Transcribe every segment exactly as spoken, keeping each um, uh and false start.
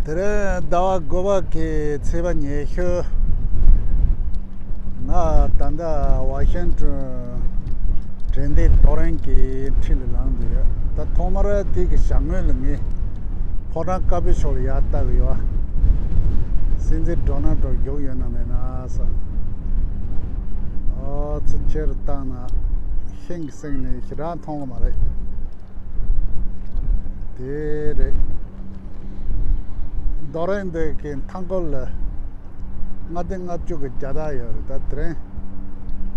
དེ་རིང་ཟླ་བ་དགུ་པ་གི་ཚེས་པ་ཉི་ཤུ། ང་ད་ལྟ་ཝ་ཤིང་ཏོན་དྲན་རྟེན་རྡོ་རིང་གི་འཁྲིས་ལ་ལངས་འདུག་ཡོད། ད་ཐོག་མར་དེ་གི་ཞག་སྔོན་ལ་ངས་ཕོ་བྲང་དཀར་པོའི་ཕྱོགས་ལ་ཡར་ལྟ་གི་ཡོད། སྲིད་འཛིན་ཌོ་ནལ་ཏྲམ་བཞུགས་ཡོད་ན་མེད་ན་བསམ། ཨོ་ཙི་ཕྱིར་བཏང་ན་ཤིང་གི་སྟེང་ནས་ཞེ་དྲག་མཐོང་གི་མ་རེད། དེ་རེད། རྡོ་རིང་འདི་གི་མཐའ་འཁོར་ལ་ལྔ་སྟེང་ལྔ་བཅུ་གི་རྒྱ་སྟག་ཡོད་རེད། ད་དེ་རིང་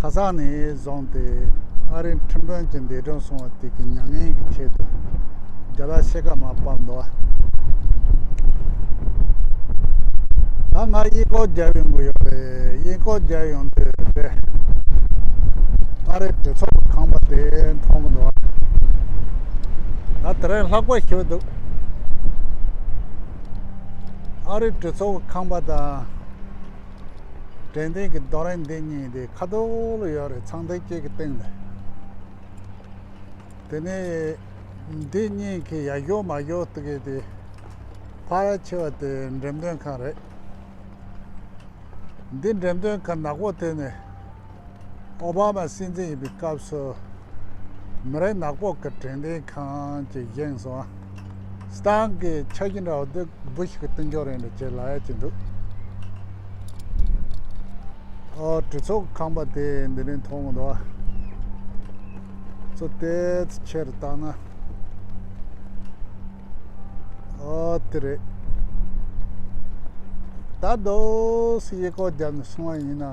ཁ་སང་ནས་བཟུང་སྟེ་ཨ་རིའི་ཁྲིམས་དཔོན་གྱི་འདས་གྲོངས་སོང་བ་དེ་གི་མྱ་ངན་གྱི་ཆེད་དུ་རྒྱ་སྟག་ཕྱེད་ཀ་མར་སྤར་འདུག་ད་ང་གཡས་སྐོར་རྒྱབ་ཡོང་གི་ཡོད་རེད། གཡས་སྐོར་རྒྱབ་ཡོང་དུས་དེ་ཨ་རིའི་གྲོས་ཚོགས་ཁང་པ་དེ་མཐོང་གི་འདུག་ད་དེ་རིང་ལྷགས་པ་ཞེ་པོ་འདུག་ཨ་རིའི་གྲོས་ཚོགས་ཁང་པ་དང་དྲན་རྟེན་གྱི་རྡོ་རིང་འདི་གཉིས་དེ་ཁ་ཐོག་ལ་ཡོད་རེད། ཚངས་ཐིག་གཅིག་གི་སྟེང་ལ། དེ་ནས་འདི་གཉིས་ཀྱི་ཡར་ཞོག་མར་ཞོག་དེ་གི་དེ་ཕལ་ཆེ་བ་དེ་འགྲེམས་སྟོན་ཁང་རེད། འདི་འགྲེམས་སྟོན་ཁང་ནག་པོ་དེ་ནི་ཨོ་བྷ་མ་སྲིད་འཛིན་ཡིན་པའི་སྐབས་སུ་མི་རིགས་ནག་པོ་གི་དྲན་རྟེན་ཁང་ཅིག་བཞེངས་སོང་། སི་ཏན་གྱི་འཆར་གཞི་འདྲ་བོ་འདི་བུ་ཞིག་གི་སྟེང་འཇོག་རེད་འདྲ་བྱས་ལབ་ཡ་ཅིག་འདུག་ཨོ་གྲོས་ཚོགས་ཁང་པ་དེ་འདི་ནས་མཐོང་གི་འདུག་ཚོ་ཏོག་ཙམ་ཆེར་བཏང་ན། ཨོ་དེ་རེད། ད་དོ་སི་གཡས་སྐོར་རྒྱབ་ནས་སོང་བ་ཡིན་ན།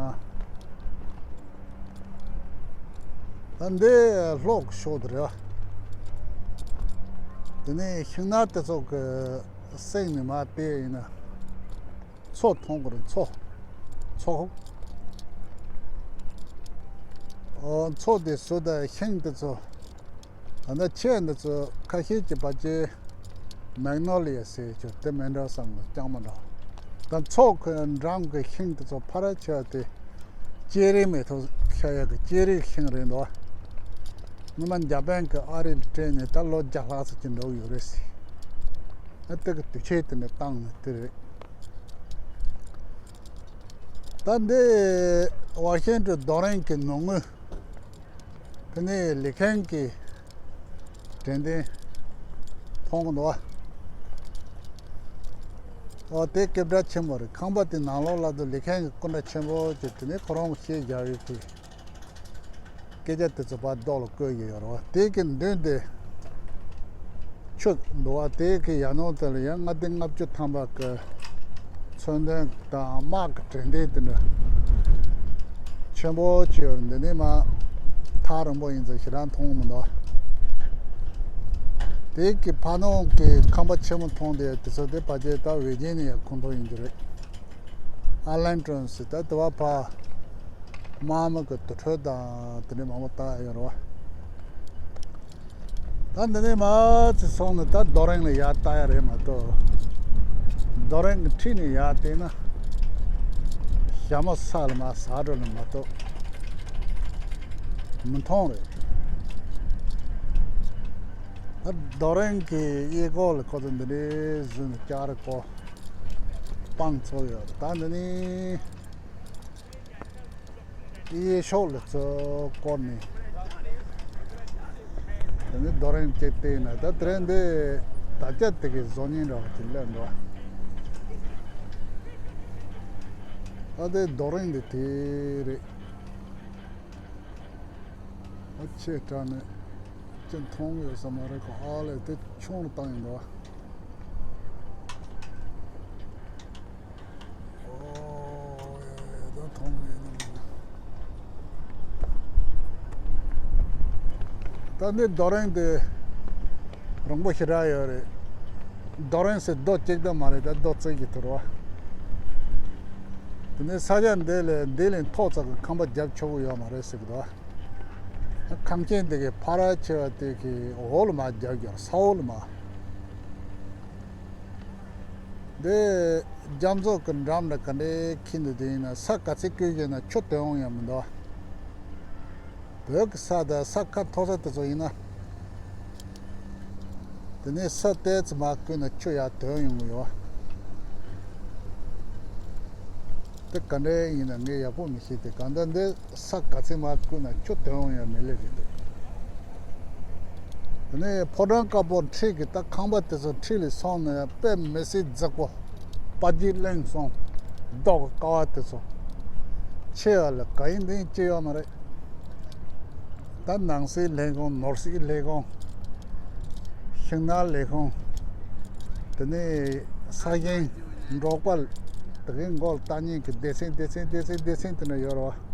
ད་འདི་གློག་ཤོག་དེ་རེད་བ། དེ་ནས་ཤིང་ནགས་དེ་ཚོ་གི་གསེང་ནས་མར་བལྟས་ཡིན་ན། མཚོ་མཐོང་གི་རེད། མཚོ། མཚོ། ཨོ་མཚོ་དེ་ཚོ་དང་ཤིང་དེ་ཚོ། ད་ལྟ་ཁྱེད་འདི་ཚོ་ཁ་ཤས་ཀྱིས་ཕལ་ཆེར་མེག་ནོ་ལི་ཡ་ཟེར་ཆོག་དེ་མིན་འགྲོ་བསམ་གི། རྐྱང་མ་འགྲོ། ད་མཚོ་ཁོའི་འགྲམ་གྱི་ཤིང་དེ་ཚོ་ཕལ་ཆེ་བ་དེ་ཅེ་རི་མེ་ཏོག་ཤར་ཡག་གི་ཅེ་རི་ཤིང་རེད་འདུག་སྔོན་མ་འཇར་པན་གྱིས་ཨ་རི་ལ་སྤྲད་ནས་ད་ལོ་བརྒྱ་ལྷག་ཙམ་ཅིག་འགྲོ་གི་ཡོད་རེད་ཟེར། ཨ་དེ་གི་དུས་ཆེན་དེ་ནས་བཏང་ནས་དེ་རེད། ད་འདི་ཝ་ཤིང་ཏོན་རྡོ་རིང་གི་ནང་ངོས། དེ་ནས་ལི་ཁེན་གྱི་དྲན་རྟེན་མཐོང་གི་འདུག་བ། ཨོ་དེ་སྐད་གྲགས་ཆེན་པོ་རེད། ཁང་པ་དེ་ནང་ལོགས་ལ་དུ་ལི་ཁེན་གྱི་སྐུ་འདྲ་ཆེན་པོ་ཅིག་དེ་ནས་ཁོ་རང་གི་ཤེས་བཞག་ཡོད་ཀྱི། སྐད་ཆ་དེ་ཚོ་ཕར་རྡོ་ལ་བརྐོས་ཀྱི་ཡོད་རེད་བ། དེ་གི་མདུན་དེ་ཆུ་འདུག་བ། དེ་གི་ཡར་ནང་དེ་ལ་ཡང་ལྔ་སྟེང་ལྔ་བཅུ་ཐམ་པ་གི་མཚོན་དོན་དང་དམག་གི་དྲན་རྟེན་དེ་འདྲ་ཆེན་པོ་ཅིག་ཡོད་རེད། འདི་ནས་མར་ཐག་རིང་པོ་ཡིན་ཙང་ཞེ་དྲག་མཐོང་མི་འདུག་དེ་གི་ཕ་ནང་གི་ཁང་པ་ཆེན་མོ་མཐོང་དེ་དེ་ཚོ་དེ་ཕལ་ཆེར་ད་ཝེར་ཇི་ནི་ཡའི་ཁོངས་གཏོགས་ཡིན་གྱི་རེད། ཨར་ལིང་ཊོན་ཟེར། ད་དེ་བ་ཕ་དམག་མི་གི་དུར་ཁྲོད་དང་དེ་འདྲ་མང་པོ་བཏགས་ཡོད་རེད་བ། ད་འདི་ནས་མར་ཙམ་སོང་ནས་ད་རྡོ་རིང་ལ་ཡར་ལྟ་ཡ་རེད་མ་གཏོགས། རྡོ་རིང་གི་འཁྲིས་ནས་ཡར་བལྟས་ན་ཞྭ་མོ་ས་ལ་མར་ཟག་འགྲོ་ལ་མ་གཏོགས་མི་མཐོང་རེད། ད་རྡོ་རིང་གི་གཡས་སྐོར་ལ་ཁོ་ཚོ་འདི་འདྲའི་བཟོས་ནས་ལྕགས་རི་སྐོར་སྤང་ཚོགས་ཡོད་རེད། ད་འདི་ནས། གཡས་ཕྱོགས་ལ་ཚུར་བསྐོར་ནས། དེ་ནས་རྡོ་རིང་གཅིག་བལྟས་ན་ད་དེ་རིང་འདི་དར་ཆ་དེ་གའི་བཟོ་མཁན་འདྲ་བ་ཅིག་སླེབས་འདུག་ད་དེ་རྡོ་རིང་འདི་དེ་རེད། ཨ་ཆེ་དྲགས་ནས་ཅི་མཐོང་ཡོད་ས་མ་རེད་ཁོ། ཨ་ལས་དེ་ཆུང་རུ་བཏང་ཡིན་འདུག་ཨོ་ཡ་ཡ་ད་མཐོང་ཡོད་ནི་མ། ད་འདི་རྡོ་རིང་དེ་རིང་པོ་ཞེ་དྲག་ཡོད་རེད། རྡོ་རིང་ཟེར་རྡོ་གཅིག་ད་མ་རེད། ད་རྡོ་རྩིག་གི་ཐུར་བ། དེ་ནས་ས་ཆ་འདི་ལས་འདི་ལས་མཐོ་ཙམ་གྱི་ཁང་པ་རྒྱབ་ཆོག་གི་ཡོད་མ་རེད་ཟེར་གི་འདུག་ཁང་ཆེན་དེ་གའི་ཕ་ར་ཆེ་བ་དེ་གའི་འོག་ལ་མར་རྒྱབ་ཀྱི་ཡོད་རེད། ས་འོག་ལ་མར། འདི་རྒྱ་མཚོ་གི་འགྲམ་ལ་ག་འདྲའི་འཁྱིལ་འདུག་དེ་ཡིན་ན་ས་ག་ཚད་བསྐྱོད་བྱས་ན་ཆུ་དོན་ཡོང་ཡ་མི་འདུག་བོད་ཀྱི་ས་དང་ས་ཁ་མཐོ་ས་དེ་ཚོ་ཡིན་ན། དེ་ནས་ས་ཏོག་ཙམ་མར་བསྐྱོད་ན་ཆུ་ཡར་དོན་ཡོང་གི་ཡོད། དེ་ག་འདྲ་ཡིན་ན་ངས་ཡག་པོ་མི་ཤེས་ཏེ། གང་ལྟར་འདི་ས་ག་ཚད་མར་བརྐོས་ན་ཆུ་དོན་ཡོང་ཡ་མེད་ལེ་རེད་འདུག་དེ་ནས་ཕོ་བྲང་དཀར་པོ་འཁྲིས་ཀྱི་ད་ཁང་པ་དེ་ཚོ་འཁྲིས་ལ་སོང་ནས་དཔེ་མི་སྲིད་རྫིག་པོ། པ་ཇི་གླིང་སོང་། རྡོ་གི་ཀ་བ་དེ་ཚོ་ཆེ་བ་ལ་ག་ཡིན་འདི་ཡིན་ཅི་ཡོད་མ་རེད། ད་ནང་སྲིད་ལས་ཁུངས། ནོར་སྲིད་ལས་ཁུངས། ཤིང་ནགས་ལས་ཁུངས། དེ་ནས་ས་ཞིང་འབྲོག་པ། དེ་གའི་མགོ་ལ་ལྟ་ཉན་གྱི་སྡེ་ཚན་སྡེ་ཚན་སྡེ་ཚན་སྡེ་ཚན་དེ་འདྲ་ཡོད་རེད་བ།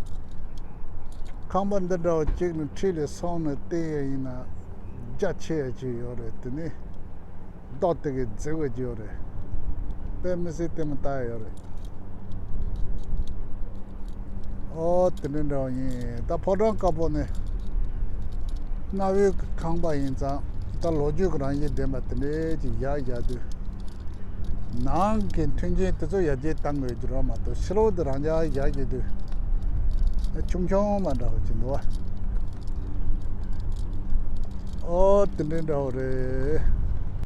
ཁང་པ་འདི་འདྲ་བ་གཅིག་ནས་འཁྲིས་ལ་སོང་ནས་བལྟས་ཡ་ཡིན་ན་རྒྱ་ཆེ་ཡ་ཅིག་ཡོད་རེད། དེ་ནས་རྡོ་དེ་གའི་རྫིག་པ་ཅིག་ཡོད་རེད། དཔེ་མི་སྲིད་ལྟད་མོ་ལྟ་ཡ་ཡོད་རེད། ཨོ་དེ་འདྲ་འདྲ་བ་ཡིན། ད་ཕོ་བྲང་དཀར་པོ་ནས་གནའ་བོའི་ཁང་པ་ཡིན་ཙང་ད་ལོ་རྒྱུས་ཀྱི་རང་བཞིན་ལྡན་པ་དེ་འདྲའི་ཅིག་བཞག་བཞག་དུས། ནང་གི་མཐུན་རྐྱེན་དེ་ཚོ་ཡར་རྒྱས་གཏང་དགོས་ཀྱི་རེད་མ་གཏོགས་ཕྱི་ལོགས་དེ་རང་འཇགས་བཞག་བྱེད་དུས་ཆུང་ཆུང་མ་འདྲ་བ་ཅིག་འདུག་བ། ཨོ་དེ་འདྲའི་འདྲ་བོ་རེད།